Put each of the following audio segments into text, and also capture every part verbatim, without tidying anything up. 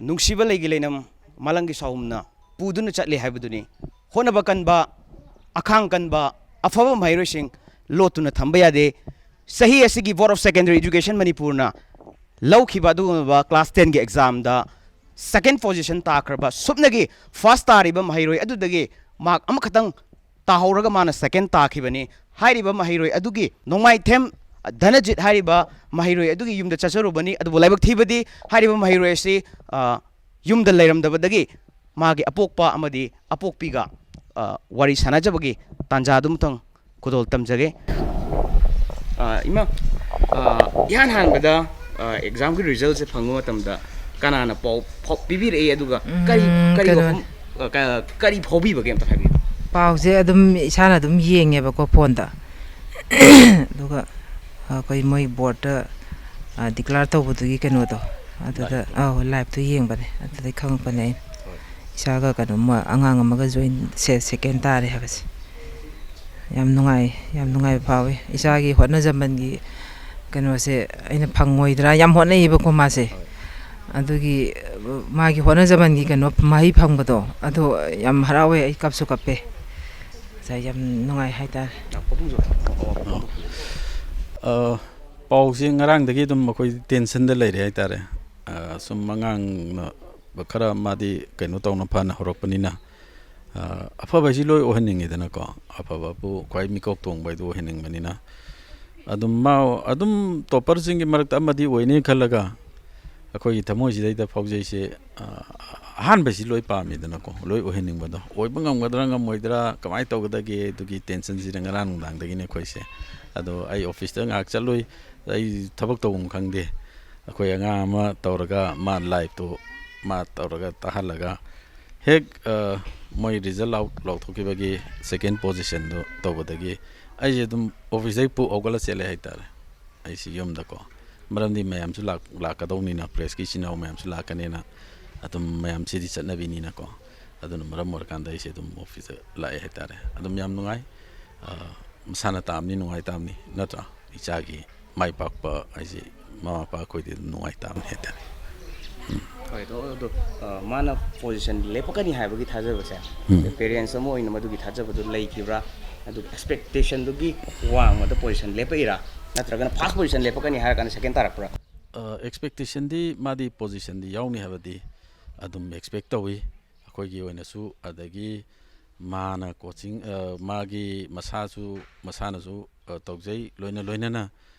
ꯅꯨꯡꯁꯤꯕ ꯂꯩꯒꯤ ꯂꯩꯅꯝ ꯃꯥꯂꯪꯒꯤ ꯁꯥꯍꯨꯝꯅ ꯄꯨꯗꯨꯅ ꯆꯠꯂꯤ ꯍꯥꯏꯕꯗꯨꯅꯤ꯫ ꯍꯣꯠꯅꯕ ꯀꯟꯕ, ꯑꯈꯥꯡ ꯀꯟꯕ, ꯑꯐꯕ ꯃꯍꯩꯔꯣꯏꯁꯤꯡ ꯂꯣꯠꯇꯨꯅ ꯊꯝꯕ ꯌꯥꯗꯦ꯫ ꯆꯍꯤ ꯑꯁꯤꯒꯤ Board of Secondary Education ꯃꯅꯤꯄꯨꯔꯅ ꯂꯧꯈꯤꯕ ꯑꯗꯨꯒꯨꯝꯂꯕ class ten ꯒꯤ exam ꯗ second position ꯇꯥꯈ꯭ꯔꯕ, ꯁꯨꯞꯅꯒꯤ first ꯇꯥꯔꯤꯕ ꯃꯍꯩꯔꯣꯏ ꯑꯗꯨꯗꯒꯤ mark ꯑꯃꯈꯛꯇꯪ ꯇꯥꯍꯧꯔꯒ ꯃꯥꯅ second ꯇꯥꯈꯤꯕꯅꯤ꯫ ꯍꯥꯏꯔꯤꯕ ꯃꯍꯩꯔꯣꯏ ꯑꯗꯨꯒꯤ, ꯅꯣꯡꯃꯥꯏꯊꯦꯝ ꯙꯅꯖꯤꯠ ꯍꯥꯏꯔꯤꯕ ꯃꯍꯩꯔꯣꯏ ꯑꯗꯨꯒꯤ ꯌꯨꯝꯗ ꯆꯠꯆꯔꯨꯕꯅꯤ꯫ ꯑꯗꯨꯕꯨ ꯂꯥꯏꯕꯛ ꯊꯤꯕꯗꯤ ꯍꯥꯏꯔꯤꯕ ꯃꯍꯩꯔꯣꯏ ꯑꯁꯤ, ꯑ, ꯌꯨꯝꯗ ꯂꯩꯔꯝꯗꯕꯗꯒꯤ ꯃꯥꯒꯤ ꯑꯄꯣꯛꯄ ꯑꯃꯗꯤ ꯑꯄꯣꯛꯄꯤꯒ, ꯑ, ꯋꯥꯔꯤ ꯁꯥꯟꯅꯖꯕꯒꯤ ꯇꯥꯟꯖꯥ ꯑꯗꯨꯃꯇꯪ ꯈꯨꯗꯣꯜ ꯇꯝꯖꯒꯦ꯫ ꯑ, ꯏꯃꯥ, ꯑ, ꯏꯍꯥꯟ ꯍꯥꯟꯕꯗ, ꯑ, exam ꯒꯤ result ꯁꯦ ꯐꯪꯕ ꯃꯇꯝꯗ ꯀꯅꯥꯅ ꯄꯥꯎ ꯐꯥꯎ-, ꯄꯤꯕꯤꯔꯛꯏ, ꯑꯗꯨꯒ ꯀꯔꯤ, ꯎꯝ, ꯀꯔꯤ ꯀꯩꯅꯣ, ꯋꯥꯐꯝ, ꯑ, ꯀ-, ꯀꯔꯤ ꯐꯥꯎꯕꯤꯕꯒꯦ ꯑꯝꯇ ꯍꯥꯏꯕꯤꯌꯨ꯫ ꯄꯥꯎꯁꯦ ꯑꯗꯨꯝ ꯏꯁꯥꯅ ꯑꯗꯨꯝ ꯌꯦꯡꯉꯦꯕꯀꯣ, phone ꯗ꯫ ꯑꯗꯨꯒ ꯑꯩꯈꯣꯏ ꯃꯣꯏ board ꯇ, ꯑ, declare ꯇꯧꯕꯗꯨꯒꯤ ꯀꯩꯅꯣꯗꯣ, ꯑꯗꯨꯗ, live ꯇ꯫ ꯑꯧ, live ꯇ ꯌꯦꯡꯕꯅꯦ, ꯑꯗꯨꯗꯩ ꯈꯪꯉꯛꯄꯅꯦ ꯑꯩꯅ꯫ ꯍꯣꯏ꯫ ꯏꯁꯥꯒ ꯀꯩꯅꯣꯝꯃ, ꯑꯉꯥꯡ ꯑꯃꯒ join, ꯁꯦ-, second ꯇꯥꯔꯦ ꯍꯥꯏꯕꯁꯦ꯫ ꯌꯥꯝ ꯅꯨꯡꯉꯥꯏ, ꯌꯥꯝ ꯅꯨꯡꯉꯥꯏꯕ ꯐꯥꯎꯋꯤ꯫ ꯏꯁꯥꯒꯤ ꯍꯣꯠꯅꯖꯃꯟꯒꯤ ꯀꯩꯅꯣꯁꯦ ꯑꯩꯅ ꯐꯪꯉꯣꯏꯗ꯭ꯔꯥ, ꯌꯥꯝ ꯍꯣꯠꯅꯩꯌꯦꯕꯀꯣ ꯃꯥꯁꯦ꯫ ꯍꯣꯏ꯫ ꯑꯗꯨꯒꯤ, ꯑ, ꯃꯥꯒꯤ ꯍꯣꯠꯅꯖꯃꯟꯒꯤ ꯀꯩꯅꯣ ꯃꯍꯩ ꯐꯪꯕꯗꯣ, ꯑꯗꯣ ꯌꯥꯝ ꯍꯔꯥꯎꯋꯦ, ꯑꯩ ꯀꯞꯁꯨ ꯀꯞꯄꯦ꯫ ꯉꯁꯥꯏ ꯌꯥꯝ ꯅꯨꯡꯉꯥꯏ ꯍꯥꯏꯇꯥꯔꯦ꯫ ꯑ, ꯄꯥꯎꯁꯦ ꯉꯔꯥꯡꯗꯒꯤ ꯑꯗꯨꯝ ꯑꯩꯈꯣꯏ tension ꯗ ꯂꯩꯔꯦ ꯍꯥꯏꯇꯥꯔꯦ꯫ ꯑ, ꯁꯨꯝ ꯑꯉꯥꯡꯅ ꯈꯔ ꯃꯥꯗꯤ ꯀꯩꯅꯣ ꯇꯧꯅ ꯐꯅ ꯍꯧꯔꯛꯄꯅꯤꯅ, ꯑ, ꯑꯐꯕ ꯍꯥꯏꯁꯤ ꯂꯣꯏ ꯑꯣꯏꯍꯟꯅꯤꯡꯉꯤꯗꯅꯀꯣ꯫ ꯑꯐꯕꯕꯨ ꯈ꯭ꯋꯥꯏ ꯃꯤꯀꯣꯛ ꯊꯣꯡꯕ ꯍꯥꯏꯗꯨ ꯑꯣꯏꯍꯟꯅꯤꯡꯕꯅꯤꯅ꯫ ꯑꯗꯨꯝ ꯃꯥ, ꯑꯗꯨꯝ topper ꯁꯤꯡꯒꯤ ꯃꯔꯛꯇ ꯑꯃꯗꯤ ꯑꯣꯏꯅꯤ ꯈꯜꯂꯒ ꯑꯩꯈꯣꯏꯒꯤ ꯊꯃꯣꯏꯁꯤꯗꯩꯗ ꯐꯥꯎꯖꯩꯁꯦ, ꯑ, ꯑꯍꯥꯟꯕꯁꯤ ꯂꯣꯏ ꯄꯥꯝꯃꯤꯗꯅꯀꯣ, ꯂꯣꯏ ꯑꯣꯏꯍꯟꯅꯤꯡꯕꯗꯣ꯫ ꯑꯣꯏꯕ ꯉꯝꯒꯗ꯭ꯔꯥ ꯉꯝꯃꯣꯏꯗ꯭ꯔꯥ, ꯀꯃꯥꯏꯅ ꯇꯧꯒꯗꯒꯦ ꯑꯗꯨꯒꯤ tension ꯁꯤꯗ ꯉꯔꯥꯡ ꯅꯨꯡꯗꯥꯡꯗꯒꯤꯅꯦ ꯑꯩꯈꯣꯏꯁꯦ꯫ ꯑꯗꯣ ꯑꯩ office ꯇ ꯉꯥꯏꯍꯥꯛ ꯆꯠꯂꯨꯏ, ꯑꯩ ꯊꯕꯛ ꯇꯧꯐꯝ ꯈꯪꯗꯦ꯫ ꯑꯩꯈꯣꯏ ꯑꯉꯥꯡ ꯑꯃ ꯇꯧꯔꯒ ꯃꯥ live ꯇꯨ ꯃꯥ ꯇꯧꯔꯒ ꯇꯥꯍꯜꯂꯒ ꯍꯦꯛ, ꯑ, ꯃꯣꯏ result ꯂꯥꯎ-, ꯂꯥꯎꯊꯣꯛꯈꯤꯕꯒꯤ second position ꯗꯨ ꯇꯧꯕꯗꯒꯤ ꯑꯩꯁꯦ ꯑꯗꯨꯝ office ꯇꯒꯤ ꯄꯨꯛ ꯍꯧꯒꯠꯂ ꯆꯦꯜꯂꯦ ꯍꯥꯏꯇꯥꯔꯦ꯫ ꯑꯩꯁꯤ ꯌꯨꯝꯗꯀꯣ, ꯃꯔꯝꯗꯤ ꯃꯌꯥꯝꯁꯨ ꯂꯥꯛ-, ꯂꯥꯛꯀꯗꯧꯅꯤꯅ, press ꯀꯤ ꯏꯆꯤꯟ ꯏꯅꯥꯎ ꯃꯌꯥꯝꯁꯨ ꯂꯥꯛꯀꯅꯤꯅ, ꯑꯗꯨꯝ ꯃꯌꯥꯝꯁꯤꯗꯤ ꯆꯠꯅꯕꯤꯅꯤꯅꯀꯣ꯫ ꯑꯗꯨꯅ ꯃꯔꯝ ꯑꯣꯏꯔꯀꯥꯟꯗ ꯑꯩꯁꯦ ꯑꯗꯨꯝ office ꯇ ꯂꯥꯛꯑꯦ ꯍꯥꯏꯇꯥꯔꯦ꯫ ꯑꯗꯨꯝ ꯌꯥꯝ ꯅꯨꯡꯉꯥꯏ꯫ ꯑ, ꯃꯁꯥꯅ ꯇꯥꯕꯅꯤ, ꯅꯨꯡꯉꯥꯏ ꯇꯥꯕꯅꯤ, ꯅꯠꯇ꯭ꯔꯥ? ꯏꯆꯥꯒꯤ ꯃꯥꯏ ꯄꯥꯛꯄ ꯍꯥꯏꯁꯦ ꯃꯃꯥ ꯃꯄꯥ ꯑꯩꯈꯣꯏꯗꯤ ꯑꯗꯨꯝ ꯅꯨꯡꯉꯥꯏ ꯇꯥꯕꯅꯤ ꯍꯥꯏꯇꯥꯔꯦ꯫ ꯎꯝ꯫ ꯍꯣꯏ, ꯑꯗꯣ, ꯑꯗꯣ, ꯑ, ꯃꯥꯅ ꯄꯣꯖꯤꯁꯟ ꯂꯦꯞꯄꯛꯀꯅꯤ ꯍꯥꯏꯕꯒꯤ ꯊꯥꯖꯕꯁꯦ, ꯎꯝ꯫ ꯄꯦꯔꯦꯟꯁ ꯑꯃ ꯑꯣꯏꯅ ꯃꯗꯨꯒꯤ ꯊꯥꯖꯕꯗꯨ ꯂꯩꯈꯤꯕ꯭ꯔꯥ? ꯑꯗꯨ ꯑꯦꯛꯁꯄꯦꯛꯇꯦꯁꯟꯗꯨꯒꯤ ꯋꯥꯡꯃꯗ ꯄꯣꯖꯤꯁꯟ ꯂꯦꯞꯄꯛꯏꯔꯥ? ꯅꯠꯇ꯭ꯔꯒꯅ ꯐꯥꯔꯁ ꯄꯣꯖꯤꯁꯟ ꯂꯦꯞꯄꯛꯀꯅꯤ ꯍꯥꯏꯔ ꯀꯥꯟꯗ ꯁꯦꯀꯦꯟ ꯇꯥꯔꯛꯄ꯭ꯔꯥ? ꯑ, ꯑꯦꯛꯁꯄꯦꯛꯇꯦꯁꯟꯗꯤ ꯃꯥꯗꯤ ꯄꯣꯖꯤꯁꯟꯗꯤ ꯌꯥꯎꯅꯤ ꯍꯥꯏꯕꯗꯤ ꯑꯗꯨꯝ ꯑꯦꯛꯁꯄꯦꯛ ꯇꯧꯏ ꯑꯩꯈꯣꯏꯒꯤ ꯑꯣꯏꯅꯁꯨ꯫ ꯑꯗꯒꯤ ꯃꯥꯅ ꯀꯣꯆꯤꯡ, ꯑ, ꯃꯥꯒꯤ ꯃꯁꯥꯁꯨ, ꯃꯁꯥꯅꯁꯨ, ꯑ, ꯇꯧꯖꯩ꯫ ꯂꯣꯏꯅ ꯂꯣꯏꯅꯅ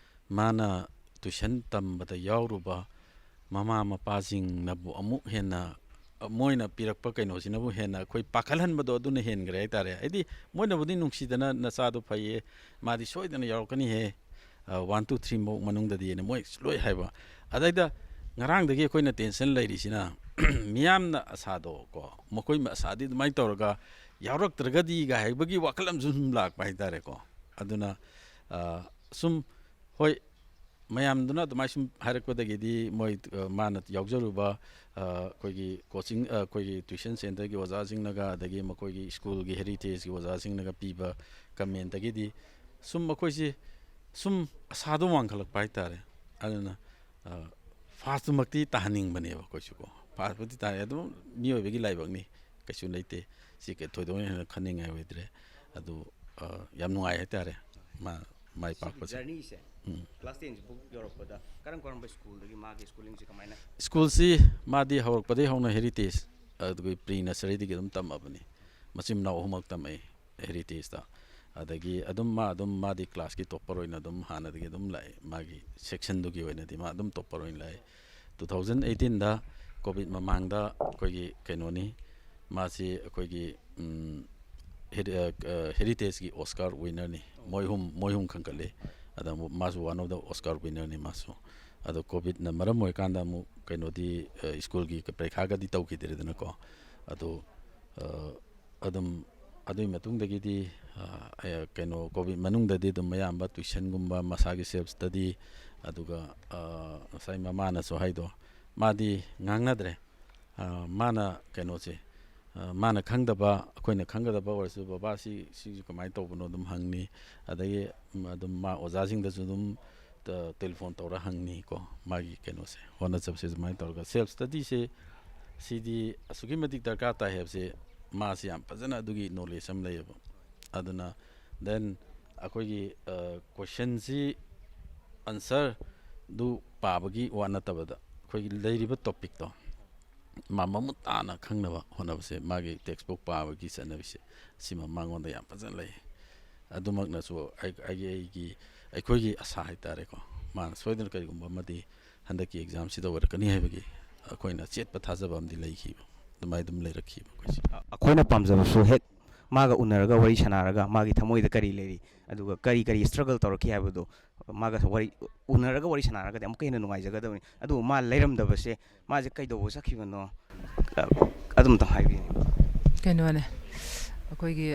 ꯃꯥꯅ ꯇꯨꯏꯁꯟ ꯇꯝꯕꯗ ꯌꯥꯎꯔꯨꯕ ꯃꯃꯥ ꯃꯄꯥꯁꯤꯡꯅꯕꯨ ꯑꯃꯨꯛ ꯍꯦꯟꯅ, ꯑ, ꯃꯣꯏꯅ ꯄꯤꯔꯛꯄ ꯀꯩꯅꯣꯁꯤꯅꯕꯨ ꯍꯦꯟꯅ ꯑꯩꯈꯣꯏ ꯄꯥꯈꯠꯍꯟꯕꯗꯣ ꯑꯗꯨꯅ ꯍꯦꯟꯈ꯭ꯔꯦ ꯍꯥꯏꯇꯥꯔꯦ꯫ ꯍꯥꯏꯗꯤ ꯃꯣꯏꯅꯕꯨꯗꯤ ꯅꯨꯡꯁꯤꯗꯅ "ꯅꯆꯥꯗꯣ ꯐꯩꯌꯦ, ꯃꯥꯗꯤ ꯁꯣꯏꯗꯅ ꯌꯥꯎꯔꯛꯀꯅꯤꯍꯦ, ꯑ, one, two, three ꯃꯨꯛ ꯃꯅꯨꯡꯗꯗꯤꯅ" ꯃꯣꯏ ꯂꯣꯏ ꯍꯥꯏꯕ꯫ ꯑꯗꯩꯗ ꯉꯔꯥꯡꯗꯒꯤ ꯑꯩꯈꯣꯏꯅ ꯇꯦꯟꯁꯟ ꯂꯩꯔꯤꯁꯤꯅ ꯃꯤꯌꯥꯝꯅ ꯑꯁꯥꯗꯣ ꯀꯣ, ꯃꯈꯣꯏ ꯑꯁꯥꯗꯤ ꯑꯗꯨꯃꯥꯏꯅ ꯇꯧꯔꯒ ꯌꯥꯎꯔꯛꯇ꯭ꯔꯒꯗꯤꯒ ꯍꯥꯏꯕꯒꯤ ꯋꯥꯈꯜ ꯑꯃꯁꯨ ꯁꯨꯝ ꯂꯥꯛꯄ ꯍꯥꯏꯇꯥꯔꯦꯀꯣ꯫ ꯑꯗꯨꯅ, ꯑ, ꯁꯨꯝ, ꯍꯣꯏ, ꯃꯌꯥꯝꯗꯨꯅ ꯑꯗꯨꯃꯥꯏꯅ ꯁꯨꯝ ꯍꯥꯏꯔꯛꯄꯗꯒꯤꯗꯤ ꯃꯣꯏ, ꯑ, ꯃꯥꯅ ꯌꯥꯎꯖꯔꯨꯕ, ꯑ, ꯑꯩꯈꯣꯏꯒꯤ ꯀꯣꯆꯤꯡ, ꯑ, ꯑꯩꯈꯣꯏꯒꯤ ꯇ꯭ꯌꯨꯁꯟ ꯁꯦꯟꯇꯔꯒꯤ ꯑꯣꯖꯥꯁꯤꯡꯅꯒ, ꯑꯗꯒꯤ ꯃꯈꯣꯏꯒꯤ ꯁ꯭ꯀꯨꯜꯒꯤ ꯍꯦꯔꯤꯇꯦꯖꯀꯤ ꯑꯣꯖꯥꯁꯤꯡꯅꯒ ꯄꯤꯕ ꯀꯃꯦꯟꯗꯒꯤꯗꯤ ꯁꯨꯝ ꯃꯈꯣꯏꯁꯤ ꯁꯨꯝ ꯑꯁꯥꯗꯣ ꯋꯥꯡꯈꯠꯂꯛꯄ ꯍꯥꯏꯇꯥꯔꯦ꯫ ꯑꯗꯨꯅ, ꯑ, ꯐꯥꯔꯁꯇꯨꯃꯛꯇꯤ ꯇꯥꯍꯟꯅꯤꯡꯕꯅꯦꯕ ꯑꯩꯈꯣꯏꯁꯨꯀꯣ꯫ ꯐꯥꯔꯁꯄꯨꯗꯤ ꯇꯥꯔꯦ, ꯑꯗꯨꯝ ꯃꯤꯑꯣꯏꯕꯒꯤ ꯂꯥꯏꯕꯛꯅꯤ, ꯀꯩꯁꯨ ꯂꯩꯇꯦ꯫ ꯁꯤ ꯀꯩ-, ꯊꯣꯏꯗꯣꯛꯅ ꯍꯦꯟꯅ ꯈꯟꯅꯤꯡꯉꯥꯏ ꯑꯣꯏꯗ꯭ꯔꯦ꯫ ꯑꯗꯨ, ꯑ, ꯌꯥꯝ ꯅꯨꯡꯉꯥꯏ ꯍꯥꯏꯇꯥꯔꯦ, ꯃꯥ ꯃꯥꯏ ꯁꯤꯒꯤ ꯄꯥꯛꯄꯁꯦ꯫ ꯖꯔꯅꯤꯁꯦ, ꯎꯝ꯫ ꯀ꯭ꯂꯥꯁ ꯇꯦꯟꯁꯤꯕꯨ ꯌꯧꯔꯛꯄꯗ ꯀꯔꯝ ꯀꯔꯝꯕ ꯁ꯭ꯀꯨꯜꯗꯒꯤ ꯃꯥꯒꯤ ꯁ꯭ꯀꯨꯂꯤꯡꯁꯦ ꯀꯃꯥꯏꯅ? ꯁ꯭ꯀꯨꯜꯁꯤ ꯃꯥꯗꯤ ꯍꯧꯔꯛꯄꯗꯒꯤ ꯍꯧꯅ ꯍꯦꯔꯤꯇꯦꯖ, ꯑꯗꯨꯒꯤ ꯄ꯭ꯔꯤ ꯅꯁꯔꯤꯗꯒꯤ ꯑꯗꯨꯝ ꯇꯝꯃꯕꯅꯤ꯫ ꯃꯆꯤꯟ ꯃꯅꯥꯎ ꯑꯍꯨꯝꯃꯛ ꯇꯝꯃꯛꯏ ꯍꯦꯔꯤꯇꯦꯖꯇ꯫ ꯑꯗꯒꯤ ꯑꯗꯨꯝ ꯃꯥ ꯑꯗꯨꯝ, ꯃꯥꯗꯤ ꯀ꯭ꯂꯥꯁꯀꯤ ꯇꯣꯞꯄꯔ ꯑꯣꯏꯅ ꯑꯗꯨꯝ ꯍꯥꯟꯅꯗꯒꯤ ꯑꯗꯨꯝ ꯂꯥꯛꯑꯦ꯫ ꯃꯥꯒꯤ ꯁꯦꯛꯁꯟꯗꯨꯒꯤ ꯑꯣꯏꯅꯗꯤ ꯃꯥ ꯑꯗꯨꯝ ꯇꯣꯞꯄꯔ ꯑꯣꯏꯅ ꯂꯥꯛꯑꯦ꯫ Two thousand eighteenꯗ ꯀꯣꯚꯤꯗ ꯃꯃꯥꯡꯗ ꯑꯩꯈꯣꯏꯒꯤ ꯀꯩꯅꯣꯅꯤ, ꯃꯥꯁꯤ ꯑꯩꯈꯣꯏꯒꯤ, ꯎꯝ, ꯍꯦꯔꯤ-, ꯑ, ꯑ, ꯍꯦꯔꯤꯇꯦꯖꯀꯤ ꯑꯣꯁꯀꯥꯔ ꯋꯤꯟꯅꯔꯅꯤ꯫ ꯃꯣꯏ ꯑꯍꯨꯝ, ꯃꯣꯏ ꯑꯍꯨꯝ ꯈꯟꯒꯠꯂꯤ꯫ ꯑꯗ ꯑꯃꯨꯛ ꯃꯥꯁꯨ one of the Oscar winnerꯅꯤ ꯃꯥꯁꯨ꯫ ꯑꯗꯣ ꯀꯣꯚꯤꯗꯅ ꯃꯔꯝ ꯑꯣꯏꯔꯀꯥꯟꯗ ꯑꯃꯨꯛ ꯀꯩꯅꯣꯗꯤ, ꯑ, ꯁ꯭ꯀꯨꯜꯒꯤ ꯄꯔꯤꯈꯥꯒꯗꯤ ꯇꯧꯈꯤꯗ꯭ꯔꯦꯗꯅꯀꯣ꯫ ꯑꯗꯣ, ꯑ, ꯑꯗꯨꯝ ꯑꯗꯨꯒꯤ ꯃꯇꯨꯡꯗꯒꯤꯗꯤ, ꯑ, ꯑ, ꯀꯩꯅꯣ, ꯀꯣꯚꯤꯗ ꯃꯅꯨꯡꯗꯗꯤ ꯑꯗꯨꯝ ꯑꯌꯥꯝꯕ ꯇ꯭ꯌꯨꯁꯟꯒꯨꯝꯕ ꯃꯁꯥꯒꯤ ꯁꯦꯜꯐ ꯁ꯭ꯇꯗꯤ, ꯑꯗꯨꯒ, ꯑ, ꯉꯁꯥꯏ ꯃꯃꯥꯅꯁꯨ ꯍꯥꯏꯗꯣ, ꯃꯥꯗꯤ ꯉꯥꯡꯅꯗ꯭ꯔꯦ꯫ ꯑ, ꯃꯥꯅ ꯀꯩꯅꯣꯁꯦ, ꯑ, ꯃꯥꯅ ꯈꯪꯗꯕ, ꯑꯩꯈꯣꯏꯅ ꯈꯪꯒꯗꯕ ꯑꯣꯏꯔꯁꯨ, "ꯕꯕꯥ, ꯁꯤ, ꯁꯤꯁꯨ ꯀꯃꯥꯏꯅ ꯇꯧꯕꯅꯣ?" ꯑꯗꯨꯝ ꯍꯪꯅꯤ꯫ ꯑꯗꯒꯤ, ꯎꯝ, ꯑꯗꯨꯝ ꯃꯥ ꯑꯣꯖꯥꯁꯤꯡꯗꯁꯨ ꯑꯗꯨꯝ ꯇꯦꯂꯤꯐꯣꯟ ꯇꯧꯔ ꯍꯪꯅꯤꯀꯣ꯫ ꯃꯥꯒꯤ ꯀꯩꯅꯣꯁꯦ, ꯍꯣꯠꯅꯖꯕꯁꯦ ꯑꯗꯨꯃꯥꯏꯅ ꯇꯧꯔꯒ ꯁꯦꯜꯐ ꯁ꯭ꯇꯗꯤꯁꯦ ꯁꯤꯗꯤ ꯑꯁꯨꯛꯀꯤ ꯃꯇꯤꯛ ꯗꯔꯀꯥꯔ ꯇꯥꯏ ꯍꯥꯏꯕꯁꯦ ꯃꯥꯁꯤ ꯌꯥꯝ ꯐꯖꯅ ꯑꯗꯨꯒꯤ ꯅꯣꯂꯦꯖ ꯑꯃ ꯂꯩꯌꯦꯕ꯫ ꯑꯗꯨꯅ ꯗꯦꯟ ꯑꯩꯈꯣꯏꯒꯤ ꯀꯣꯏꯁꯟꯁꯤ ꯑꯟꯁꯔꯗꯨ ꯄꯥꯕꯒꯤ ꯋꯥ ꯅꯠꯇꯕꯗ ꯑꯩꯈꯣꯏꯒꯤ ꯂꯩꯔꯤꯕ ꯇꯣꯄꯤꯛꯇꯣ ꯃꯥ ꯃꯃꯨꯠ ꯇꯥꯅ ꯈꯪꯅꯕ ꯍꯣꯠꯅꯕꯁꯦ, ꯃꯥꯒꯤ ꯇꯦꯛꯁ ꯕꯨꯛ ꯄꯥꯕꯒꯤ ꯆꯠꯅꯕꯤꯁꯦ, ꯁꯤꯃ ꯃꯉꯣꯟꯗ ꯌꯥꯝ ꯐꯖꯅ ꯂꯩ꯫ ꯑꯗꯨꯃꯛꯅꯁꯨ ꯑꯩ- ꯑꯩꯒꯤ ꯑꯩꯒꯤ ꯑꯩꯈꯣꯏꯒꯤ ꯑꯁꯥ ꯍꯥꯏꯇꯥꯔꯦꯀꯣ, ꯃꯥꯅ ꯁꯣꯏꯗꯅ ꯀꯔꯤꯒꯨꯝꯕ ꯑꯃꯗꯤ ꯍꯟꯗꯛꯀꯤ ꯑꯦꯛꯖꯥꯝꯁꯤꯗ ꯑꯣꯏꯔꯛꯀꯅꯤ ꯍꯥꯏꯕꯒꯤ ꯑꯩꯈꯣꯏꯅ ꯆꯦꯠꯄ ꯊꯥꯖꯕ ꯑꯃꯗꯤ ꯂꯩꯈꯤꯕ꯫ ꯑꯗꯨꯃꯥꯏꯅ ꯑꯗꯨꯝ ꯂꯩꯔꯛꯈꯤꯕ ꯑꯩꯈꯣꯏꯁꯦ꯫ ꯑꯩꯈꯣꯏꯅ ꯄꯥꯝꯖꯕꯁꯨ ꯍꯦꯛ ꯃꯥꯒ ꯎꯅꯔꯒ ꯋꯥꯔꯤ ꯁꯥꯟꯅꯔꯒ ꯃꯥꯒꯤ ꯊꯃꯣꯏꯗ ꯀꯔꯤ ꯂꯩꯔꯤ, ꯑꯗꯨꯒ ꯀꯔꯤ ꯀꯔꯤ ꯁ꯭ꯇ꯭ꯔꯒꯜ ꯇꯧꯔꯛꯈꯤ ꯍꯥꯏꯕꯗꯣ ꯃꯥꯒ ꯋꯥꯔꯤ ꯎꯅꯔꯒ ꯋꯥꯔꯤ ꯁꯥꯟꯅꯔꯒꯗꯤ ꯑꯃꯨꯛꯀ ꯍꯦꯟꯅ ꯅꯨꯡꯉꯥꯏꯖꯒꯗꯕꯅꯤ꯫ ꯑꯗꯨꯕꯨ ꯃꯥ ꯂꯩꯔꯝꯗꯕꯁꯦ, ꯃꯥꯁꯦ ꯀꯩꯗꯧꯕ ꯆꯠꯈꯤꯕꯅꯣ, ꯑꯗꯨꯝꯇꯪ ꯍꯥꯏꯕꯤꯌꯨ꯫ ꯀꯩꯅꯣꯅꯦ, ꯑꯩꯈꯣꯏꯒꯤ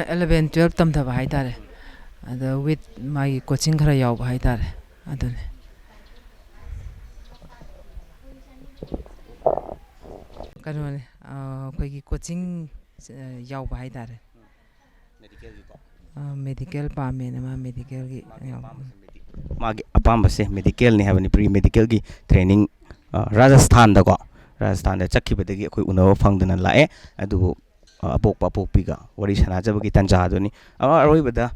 ꯑꯦꯂꯚꯦꯟ ꯇꯨꯌꯦꯜꯞ ꯇꯝꯊꯕ ꯍꯥꯏꯇꯥꯔꯦ꯫ ꯑꯗ ꯋꯤꯠ ꯃꯥꯒꯤ ꯀꯣꯆꯤꯡ ꯈꯔ ꯌꯥꯎꯕ ꯍꯥꯏꯇꯥꯔꯦ꯫ ꯑꯗꯨꯅꯦ꯫ ꯀꯩꯅꯣꯅꯦ, ꯑꯩꯈꯣꯏꯒꯤ ꯀꯣꯆꯤꯡ ꯌꯥꯎꯕ ꯍꯥꯏꯇꯥꯔꯦ꯫ ꯃꯦꯗꯤꯀꯦꯜꯒꯤꯀꯣ? ꯑ, ꯃꯦꯗꯤꯀꯦꯜ ꯄꯥꯝꯃꯦꯅ ꯃꯥ ꯃꯦꯗꯤꯀꯦꯜꯒꯤ ꯃꯥꯒꯤ ꯌꯥꯎꯕ꯫ ꯑꯄꯥꯝꯕꯁꯦ ꯃꯦꯗꯤ- ꯃꯥꯒꯤ ꯑꯄꯥꯝꯕꯁꯦ ꯃꯦꯗꯤꯀꯦꯜꯅꯤ ꯍꯥꯏꯕꯅꯤ, ꯄ꯭ꯔꯤ ꯃꯦꯗꯤꯀꯦꯜꯒꯤ ꯇ꯭ꯔꯦꯅꯤꯡ, ꯑ, ꯔꯥꯖꯁꯊꯥꯟꯗꯀꯣ, ꯔꯥꯖꯁꯊꯥꯟꯗ ꯆꯠꯈꯤꯕꯗꯒꯤ ꯑꯩꯈꯣꯏ ꯎꯅꯕ ꯐꯪꯗꯅ ꯂꯥꯛꯑꯦ꯫ ꯑꯗꯨꯕꯨ, ꯑ, ꯑꯄꯣꯛꯄ ꯑꯄꯣꯛꯄꯤꯒ ꯋꯥꯔꯤ ꯁꯥꯟꯅꯖꯕꯒꯤ ꯇꯥꯟꯖꯥ ꯑꯗꯨꯅꯤ꯫ ꯑ, ꯑꯔꯣꯏꯕꯗ,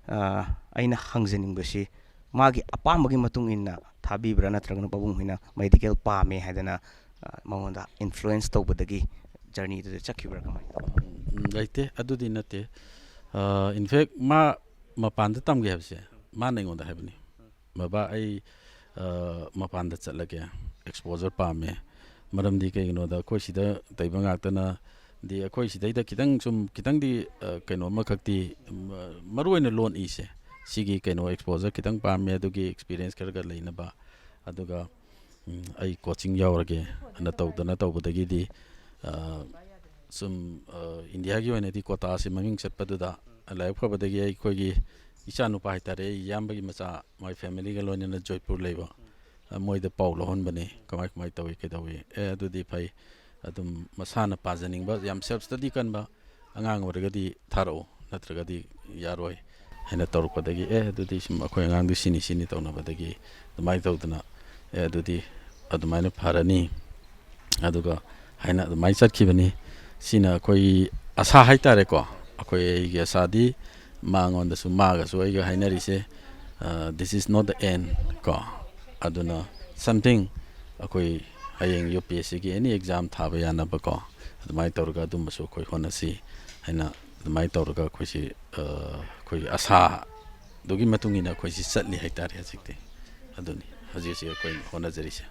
ꯑ, ꯑꯩꯅ ꯍꯪꯖꯅꯤꯡꯕꯁꯤ ꯃꯥꯒꯤ ꯑꯄꯥꯝꯕꯒꯤ ꯃꯇꯨꯡ ꯏꯟꯅ ꯊꯥꯕꯤꯕ꯭ꯔꯥ, ꯅꯠꯇ꯭ꯔꯒꯅ ꯄꯥꯕꯨꯡ ꯍꯣꯏꯅ ꯃꯦꯗꯤꯀꯦꯜ ꯄꯥꯝꯃꯦ ꯍꯥꯏꯗꯅ, ꯑ, ꯃꯉꯣꯟꯗ ꯏꯟꯐ꯭ꯂꯨꯌꯦꯟꯁ ꯇꯧꯕꯗꯒꯤ ꯖꯔꯅꯤꯗꯨꯗ ꯆꯠꯈꯤꯕ꯭ꯔꯥ, ꯀꯃꯥꯏꯅ ꯇꯧꯕ? ꯎꯝ, ꯂꯩꯇꯦ, ꯑꯗꯨꯗꯤ ꯅꯠꯇꯦ꯫ ꯏꯟꯐꯦꯛ ꯃꯥ ꯃꯄꯥꯟꯗ ꯇꯝꯒꯦ ꯍꯥꯏꯕꯁꯦ ꯃꯥꯅ ꯑꯩꯉꯣꯟꯗ ꯍꯥꯏꯕꯅꯤ, "ꯕꯕꯥ, ꯑꯩ, ꯑ, ꯃꯄꯥꯟꯗ ꯆꯠꯂꯒꯦ, ꯑꯦꯛꯁꯄꯣꯖꯔ ꯄꯥꯝꯃꯦ"꯫ ꯃꯔꯝꯗꯤ ꯀꯩꯒꯤꯅꯣꯗ ꯑꯩꯈꯣꯏ ꯁꯤꯗ ꯇꯩꯕ ꯉꯥꯛꯇꯅ ꯗꯤ ꯑꯩꯈꯣꯏ ꯁꯤꯗꯩꯗ ꯈꯤꯇꯪ ꯁꯨꯝ, ꯈꯤꯇꯪꯗꯤ, ꯑ, ꯀꯩꯅꯣ ꯑꯃꯈꯛꯇꯤ, ꯃ-, ꯃꯔꯨ ꯑꯣꯏꯅ ꯂꯣꯟ ꯏꯁꯦ, ꯁꯤꯒꯤ ꯀꯩꯅꯣ ꯑꯦꯛꯁꯄꯣꯖꯔ ꯈꯤꯇꯪ ꯄꯥꯝꯃꯦ, ꯑꯗꯨꯒꯤ ꯑꯦꯛꯁꯄꯤꯔꯤꯌꯦꯟꯁ ꯈꯔ ꯈꯔ ꯂꯩꯅꯕ꯫ ꯑꯗꯨꯒ, ꯎꯝ, ꯑꯩ ꯀꯣꯆꯤꯡ ꯌꯥꯎꯔꯒꯦ ꯑꯅ ꯇꯧꯗꯅ ꯇꯧꯕꯗꯒꯤꯗꯤ, ꯑ, ꯁꯨꯝ, ꯑ, ꯏꯟꯗꯤꯌꯥꯒꯤ ꯑꯣꯏꯅꯗꯤ ꯀꯣꯇꯥꯁꯦ ꯃꯃꯤꯡ ꯆꯠꯄꯗꯨꯗ, ꯂꯥꯏꯕꯛ ꯐꯕꯗꯒꯤ ꯑꯩꯈꯣꯏꯒꯤ ꯏꯆꯥꯅꯨꯄꯥ ꯍꯥꯏꯇꯥꯔꯦ, ꯑꯩ ꯏꯌꯥꯝꯕꯒꯤ ꯃꯆꯥ, ꯃꯣꯏ ꯐꯦꯃꯤꯂꯤꯒ ꯂꯣꯏꯅꯅ ꯖꯣꯏꯄꯨꯔ ꯂꯩꯕ, ꯑ, ꯃꯣꯏꯗ ꯄꯥꯎ ꯂꯧꯍꯟꯕꯅꯤ, ꯀꯃꯥꯏ ꯀꯃꯥꯏ ꯇꯧꯏ, ꯀꯩꯗꯧꯏ, ꯑꯦ, ꯑꯗꯨꯗꯤ ꯐꯩ, ꯑꯗꯨꯝ ꯃꯁꯥꯅ ꯄꯥꯖꯅꯤꯡꯕ, ꯌꯥꯝ ꯁꯦꯜꯐ ꯁ꯭ꯇꯗꯤ ꯀꯟꯕ ꯑꯉꯥꯡ ꯑꯣꯏꯔꯒꯗꯤ ꯊꯥꯔꯛꯎ, ꯅꯠꯇ꯭ꯔꯒꯗꯤ ꯌꯥꯔꯣꯏ꯫ ꯍꯥꯏꯅ ꯇꯧꯔꯛꯄꯗꯒꯤ, "ꯑꯦ, ꯑꯗꯨꯗꯤ ꯁꯨꯝ ꯑꯩꯈꯣꯏ ꯑꯉꯥꯡꯗꯤ ꯁꯤꯅꯤ ꯁꯤꯅꯤ" ꯇꯧꯅꯕꯗꯒꯤ ꯑꯗꯨꯃꯥꯏꯅ ꯇꯧꯗꯅ, "ꯑꯦ, ꯑꯗꯨꯗꯤ ꯑꯗꯨꯃꯥꯏꯅ ꯐꯔꯅꯤ" ꯑꯗꯨꯒ ꯍꯥꯏꯅ ꯑꯗꯨꯃꯥꯏꯅ ꯆꯠꯈꯤꯕꯅꯤ꯫ ꯁꯤꯅ ꯑꯩꯈꯣꯏꯒꯤ ꯑꯁꯥ ꯍꯥꯏꯇꯥꯔꯦꯀꯣ꯫ ꯑꯩꯈꯣꯏ, ꯑꯩꯒꯤ ꯑꯁꯥꯗꯤ ꯃꯉꯣꯟꯗꯁꯨ, ꯃꯥꯒꯁꯨ ꯑꯩꯒ ꯍꯥꯏꯅꯔꯤꯁꯦ, "This is not the end" ꯀꯣ꯫ ꯑꯗꯨꯅ something ꯑꯩꯈꯣꯏ ꯍꯌꯦꯡ ꯌꯨ ꯄꯤ ꯑꯦꯁ ꯁꯤꯒꯤ any exam ꯊꯥꯕ ꯌꯥꯅꯕꯀꯣ, ꯑꯗꯨꯃꯥꯏꯅ ꯇꯧꯔꯒ ꯑꯗꯨꯝꯕꯁꯨ ꯑꯩꯈꯣꯏ ꯍꯣꯠꯅꯁꯤ ꯍꯥꯏꯅ ꯑꯗꯨꯃꯥꯏꯅ ꯇꯧꯔꯒ ꯑꯩꯈꯣꯏꯁꯤ, ꯑ, ꯑꯩꯈꯣꯏꯒꯤ ꯑꯁꯥꯗꯨꯒꯤ ꯃꯇꯨꯡ ꯏꯟꯅ ꯑꯩꯈꯣꯏꯁꯤ ꯆꯠꯂꯤ ꯍꯥꯏꯇꯥꯔꯦ ꯍꯧꯖꯤꯛꯇꯤ꯫ ꯑꯗꯨꯅꯤ ꯍꯧꯖꯤꯛ ꯍꯧꯖꯤꯛ ꯑꯩꯈꯣꯏꯅ ꯍꯣꯠꯅꯖꯔꯤꯁꯦ꯫